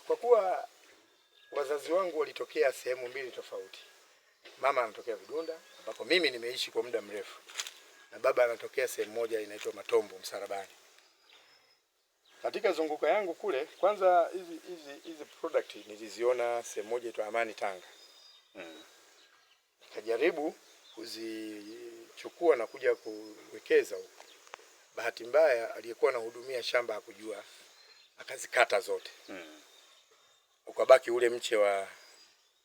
Kwa kuwa wazazi wangu walitokea sehemu mbili tofauti. Mama anatokea Vidunda ambako mimi nimeishi kwa muda mrefu, na baba anatokea sehemu moja inaitwa Matombo Msarabani. Katika zunguka yangu kule, kwanza hizi product niliziona sehemu moja inaitwa Amani Tanga. Nikajaribu kuzichukua na kuja kuwekeza huko. Bahati mbaya aliyekuwa anahudumia shamba hakujua, akazikata zote. Ukabaki ule mche wa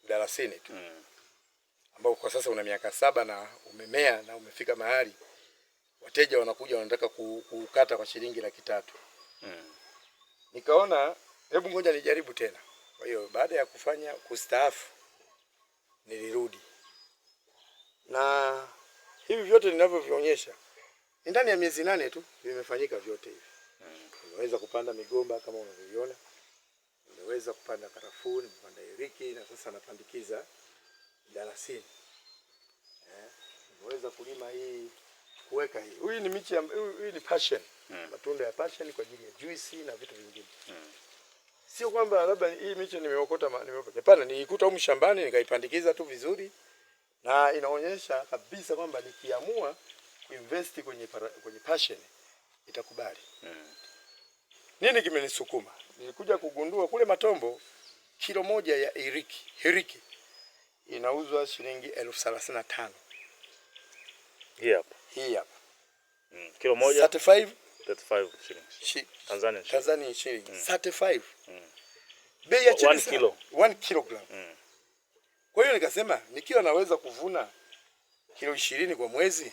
mdalasini tu ambao kwa sasa una miaka 7 na umemea na umefika mahali wateja wanakuja wanataka kuukata kwa shilingi 300,000. Nikaona hebu ngoja nijaribu tena. Kwa hiyo baada ya kufanya kustaafu nilirudi, na hivi vyote ninavyovionyesha ni ndani ya miezi 8 tu vimefanyika vyote hivi. Nimeweza kupanda migomba kama unavyoiona, nimeweza kupanda karafuu, nimepanda iriki na sasa napandikiza mdalasini. Nimeweza kulima hii, kuweka hii. Hii ni miche ya, hii ni passion. Matunda ya passion kwa ajili ya juisi na vitu vingine. Sio kwamba labda hii miche nimeokota nimeokota. Hapana, nilikuta humu shambani nikaipandikiza tu vizuri, na inaonyesha kabisa kwamba nikiamua kuinvest kwenye passion itakubali. Nini kimenisukuma? Nilikuja kugundua kule Matombo kilo moja ya hiriki inauzwa shilingi 35,000. Hii hapa. Hii hapa. Kilo moja 35 35 shillings. Tanzanian shilling. Tanzanian shilling. 35. Bei ya chini 1 sana. kilo. 1 kilogram. Kwa hiyo nikasema nikiwa naweza kuvuna kilo 20 kwa mwezi,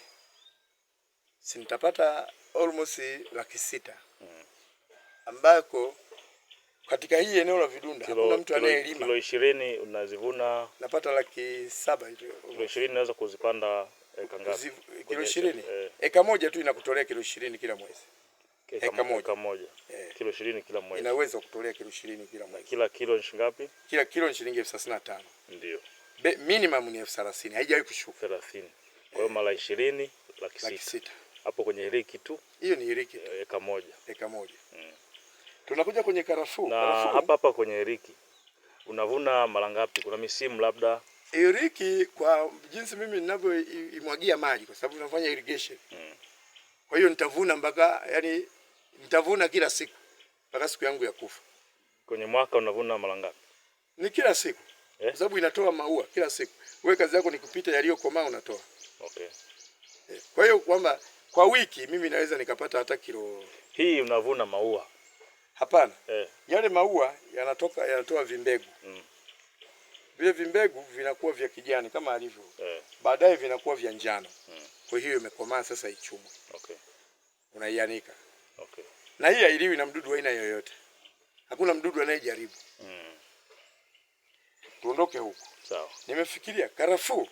si nitapata almost 600,000. Ambako katika hii eneo la Vidunda hakuna mtu anayelima. Kilo 20 unazivuna, napata 700,000 hivi. Kilo 20 unaweza kuzipanda eka ngapi? Kilo Kwenye, 20? Eka moja tu inakutolea kilo 20 kila mwezi. Eka moja. Eka moja. Kilo 20 kila mwezi. Inaweza kutolea kilo 20 kila mwezi. Kila kilo ni shilingi ngapi? Kila kilo ni shilingi 35,000. Ndio. Minimum ni 30,000, haijawahi kushuka. 30. Kwa hiyo mara 20 laki Laki sita. sita. Hapo kwenye hiriki tu. Hiyo ni hiriki tu. Eka moja. Eka moja. Tunakuja kwenye karafuu. Na Karafuu. hapa hapa kwenye hiriki unavuna mara ngapi? Kuna misimu labda? Hiriki kwa jinsi mimi ninavyoimwagia maji kwa sababu nafanya irrigation. Kwa hiyo nitavuna mpaka, yani nitavuna kila siku mpaka siku yangu ya kufa. Kwenye mwaka unavuna mara ngapi? Ni kila siku. Kwa sababu inatoa maua kila siku. Wewe kazi yako ni kupita yaliyokomaa unatoa. Kwa hiyo kwamba kwa wiki mimi naweza nikapata hata kilo. Hii unavuna maua? Hapana. Yale maua yanatoa vimbegu. Vile vimbegu vinakuwa vya kijani kama alivyo. Baadaye vinakuwa vya njano. Kwa hiyo imekomaa sasa ichumwe. Unaianika. Na hii hailiwi na mdudu aina yoyote. Hakuna mdudu anayejaribu. Tuondoke huko. Nimefikiria karafuu.